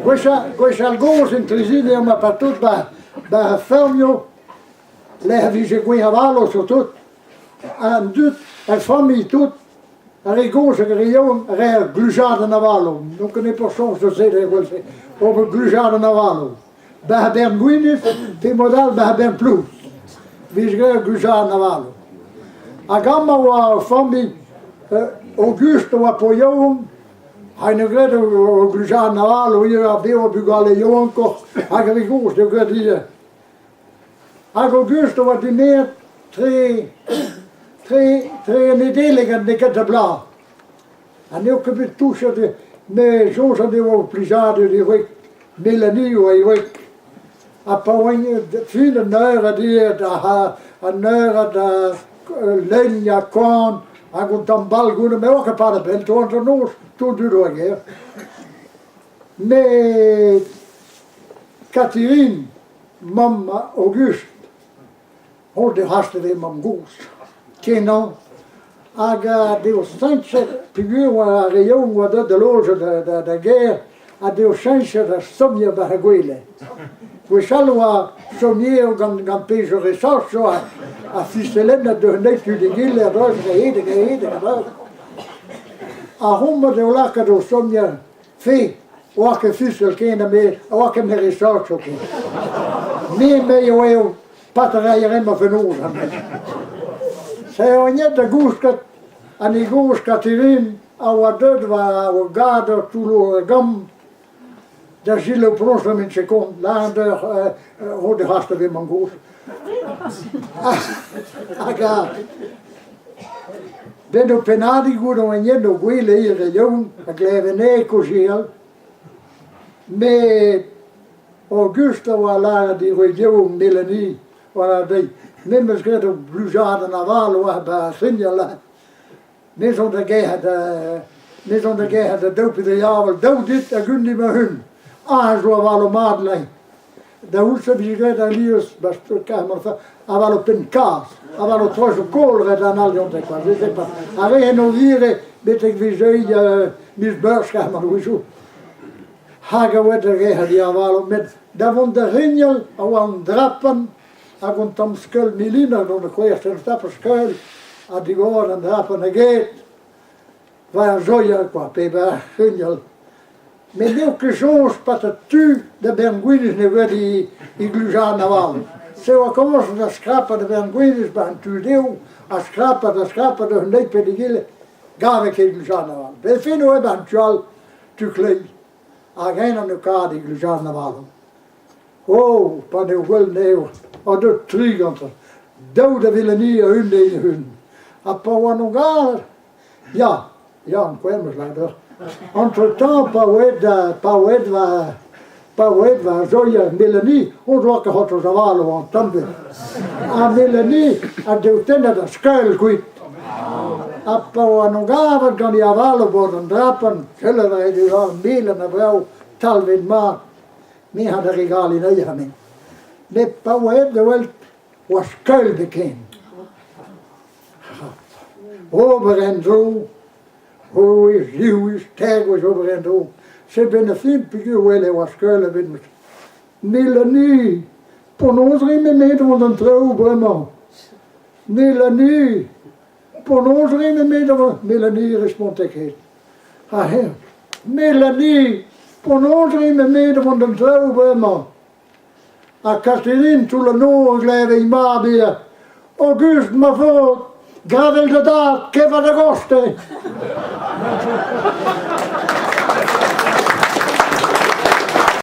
Gwechall gozh en Trezid eo ma partout 'ba 'ba ar feurmioù lec'h e vije gwin-avaloù surtout. An dud, ar familh tout, ar re gozh hag ar re yaouank a rae ur glujadenn avaloù. N'on ket neport soñj deus se evel-se, ober glujadenn avaloù. 'Ba ar bern gwinizh pe mod all 'ba ar bern plouz. 'Vije graet ur glujadenn avaloù. Hag amañ oa ur familh, Auguste a oa paotr yaouank, ha en deus graet ur glujadenn avaloù ivez ha bev bugale yaouankoc'h hag ar re gozh 'deu graet ivez. Hag Auguste a oa dimezet tre tre tre Nedeleg ha n'eo ket da bloaz. Ha n'eo ket bet touchet me soñj an devoa plijadur e wreg Mélanie oa e wreg. Ha pa oa fin an eured ivez an eured lein ha koan hag un tamm bal goude me oa ket padet a-benn tro hanternoz tout dud oa ger. Met Catherine, mamm Auguste, holl degastet eo mamm-gozh kenañ hag deo sañset peogwir oa ar re yaouank oa deuet da lojañ da gêr ha deo cheñchet ar somier war ar gwele. Gwechall oa somier gant gant pezh ur esañs zo ha fiselennet deus an eil tu d'egile a-dreuz hag a-hed hag a-hed hag a-dreuz. Ar homañ eo lakaet o somier Fe, oa ket fisel ken ha me, oa ket me resacho ken. Me me eo eo patr ma fenoz Se oa da gousket an e gozh Katerin a oa deuet war o gador toull o gambr da selaou proñs ma min kont lâret deoc'h o de c'hast a mamm gozh. Hag a Benn ur pennadig goude oa yen o gwele re yaouank a gleve anezhe kaozeal. Met Auguste a oa lâret d'e wreg yaouank Mélanie war ar deiz, me 'm eus graet ur blujadenn aval oa 'ba ar signal aze. Me zo da gerc'hat me zo da gerc'hat da daou pe dri aval, daou dit hag un dit ma-un. Aze zo avaloù mat neuze. Da c'houlz e vije graet alies aval o penn-kazh, aval o trojoù kol ret an all dionte kwa, je sais pas. Ar re en o vire betek vije miz Meurzh carrément a-wechoù. Hag a oa da re di avaloù, met da vont da rignal a oa an drapan hag un tamm skeul miliner gant ar c'hwec'h tap skeul ha digor an drapan a get. War ar joia kwa, pe war ar c'hrignol. Met n'eo ket soñj paotr tu da bern gwinizh ne oa e glujañ an aval. Se oa komañs da skrapañ da bern gwinizh 'ba an tu dehou, ha skrapat ha skrapat eus an eil pe d'egile, gave ket glujañ an aval. Bet fin oa 'ba an tu all, tu kleiz, hag eñ an kad e glujañ an aval. Oh, pa n'eo gwell n'eo, ha deut tri gantañ, daou da Velanie ha un d'e un. Ha pa oan o garet, Ya, ya, ankouaet 'm eus lâret deoc'h. Entre-temps, pa oa pa oa va pa oa va Zoia Mélanie, on doa ket c'hoant avaloù an tamm Ha Mélanie a deu tennet ar skeul kuit. Ha pa oa en gavet gant e avaloù bord an drapenn, sellet a rae ar melen a vrav talvet mat. Me a da regaliñ anezhañ, Met pa oa aet da welet oa skeul ken. Ober en-dro, c'hwezh, diwezh, teir ober en-dro. Se benn ar fin peogwir wel e oa skeul ebet met Mélanie, penaos 'rin-me me da vont d'an traoù bremañ? Mélanie, penaos 'rin-me me da vont... Mélanie 'responte ket. Ha eñ, Mélanie, penaos 'rin-me me da vont d'an traoù bremañ? Ha Katerin toull an nor a gleve he mab ivez. August, ma faotr, gra 'vel da dad, kev da goste.